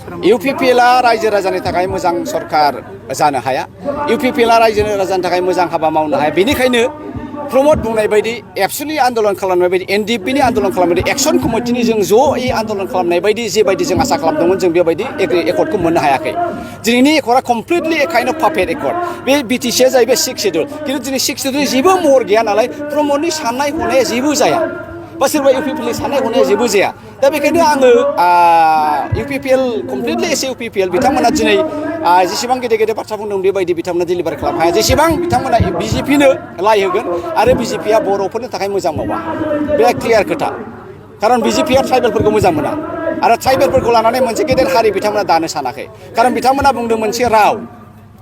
इउपिपिएलआ रायजो राजानि थाखाय मोजां सरकार जानो हाया इउपिपिएलआ रायजो राजानि थाखाय मोजां हाबा मावनो हाया बेनिखायनो प्रमद बुंनाय बायदि एबसुलि आन्दोलन खालामनाय बायदि एनडिएफबिनि आन्दोलन खालामनाय बायदि एक्सन कमिटिनि जों ज'यै आन्दोलन खालामनाय बायदि जेबायदि जों आसा खालामदोंमोन जों बेबायदि एकर्डखौ मोननो हायाखै दिनैनि एकर्डआ completely kind of perfect accord बे बिटिसिआ जाहैबाय 6 शेड्युल खिन्थु दिनै 6 शेड्युलनि जेबो महर गैया नालाय प्रमदनि साननाय हनाया जेबो जाया बा सोरबा इउपिपिएलनि साननाय हनाया जेबो जाया दा बेखायनो आङो इउपिपिएल कमप्लिटलि एस इउपिपिएल बिथांमोना दिनै जेसेबां गेदेर गेदेर बाथ्रा बुंदों बेबायदि बिथांमोना डिलिभार खालामनो हाया जेसेबां बिथांमोना बिजेपिनो लाइ होगोन आरो बिजेपिआ बर'फोरनि थाखाय मोजां मावा बे क्लियार खोथा खारन बिजेपिआ ट्राइबेलफोरखौ मोजां मोना आरो ट्राइबेलफोरखौ लानानै मोनसे गेदेर हारि बिथांमोना दानो सानाखै खारन बिथांमोना बुंदों मोनसे राव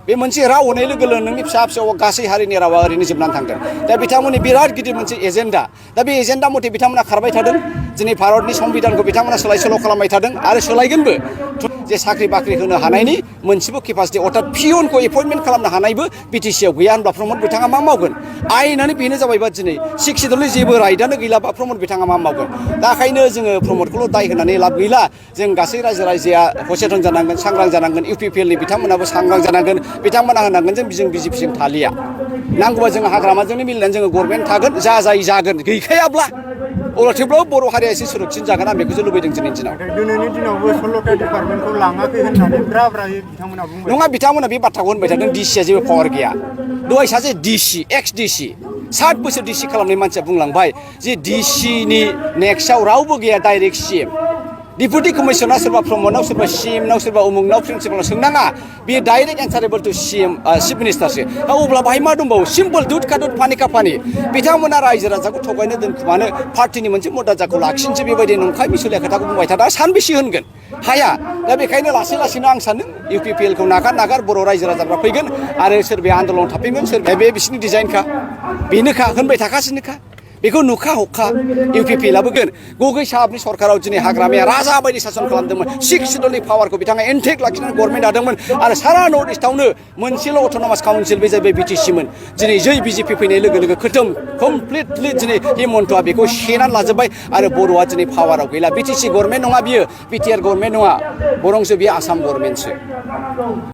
बे मोनसे राव होनाय लोगो लोगो नोंनि फिसा फिसौ गासै हारिनि रावा ओरैनो जोबनानै थांगोन दा बिथांमोननि बिराद गिदिर मोनसे एजेन्डा दा बे एजेन्डा मथे बिथांमोना खारबाय थादों दिनै भारतनि संबिधानखौ बिथांमोना सोलाय सोल' खालामबाय थादों आरो सोलायगोनबो जे साख्रि बाख्रि होनो हानायनि मोनसेबो केपासिटि अर्थात पियनखौ एपइन्टमेन्ट खालामनो हानायबो बिटिसिआव गैया होनब्ला प्रमद बिथाङा मा मावगोन आयेनानो बेनो जाबायबा दिनै 6 शेड्युलनि जेबो राइटआनो गैलाबा प्रमद बिथाङा मा मावगोन दा ओंखायनो जोङो प्रमदखौल' दाय होनानै लाब गैला जों गासै रायजो राजाया सचेतन जानांगोन सांग्रां जानांगोन इउपिपिएलनि बिथांमोनाबो सांग्रां जानांगोन बिथांमोना होनांगोन जों बिजेपिजों थालिया नांगौबा जों हाग्रामाजोंनो मिलायनानै जोङो गभर्नमेन्ट थागोन जा जाय जागोन गैखायाब्ला अब्ला थेवब्लाबो बर' हारिया एसे सुरक्षित जागोन आं बेखौसो लुबैदों दिनैनि दिनाव दिनैनि दिनावबो 16टा डिपार्टमेन्टखौ लाङाखै होननानै ब्रा ब्रायै बिथांमोना बुंबाय नङा बिथांमोना बे बाथ्राखौ होनबाय थादों डिसिआ जेबो पावार गैया दहाय सासे डिसि एक्स डिसि 60 बोसोर डिसि खालामनाय मानसिया बुंलांबाय जे डिसिनि नेक्स्टआव रावबो गैया डाइरेक्ट सिएम डिपुटि कमिशनार सोरबा प्रमदनाव सोरबा सिएमनाव सोरबा उमुगनाव प्रिन्सिपालाव सोंनाङा बेयो डाइरेक्ट एन्सारेबल टु सिएम चिफ मिनिस्टारसो अब्ला बाहाय मा दंबावो सिम्पल दुध का दुध पानि का पानि बिथांमोना रायजो राजाखौ थगायनो दोनखुमानो पार्टिनि मोनसे मर्यादाखौ लाखिनोसो बेबायदि नंखाय मिसलिया खोथाखौ बुंबाय थादों सानबेसे होनगोन हाया दा बेखायनो लासै लासैनो आं सानो इउपिपिएलखौ नागार बर' रायजो राजाफ्रा फैगोन आरो सोरबाया आन्दोलन थाफैगोन सोरबाया बे बिसिनि डिजाइनखा बेनोखा होनबाय थाखासिनोखा बेखौ नुखा हखा इउपिपिएलआबो गगै साहाबनि सरकाराव दिनै हाग्रामाया राजा बायदि सासन खालामदोंमोन 6 शेड्युलनि पावारखौ बिथाङा एन्टेक लाखिनानै गभर्नमेन्ट दादोंमोन आरो सारा नर्थ इस्टआवनो मोनसेल' अट'नमास काउन्सिल बे जाहैबाय बिटिसिमोन दिनै जै बिजेपि फैनाय लोगो लोगो खोथोम कमप्लिटलि दिनै हिमन्तआ बेखौ सेनानै लाजोब्बाय आरो बर'आ दिनै पावाराव गैला बिटिसि गभर्नमेन्ट नङा बियो बिटिआर गभर्नमेन्ट नङा बरंसो बियो आसाम गभर्नमेन्टसो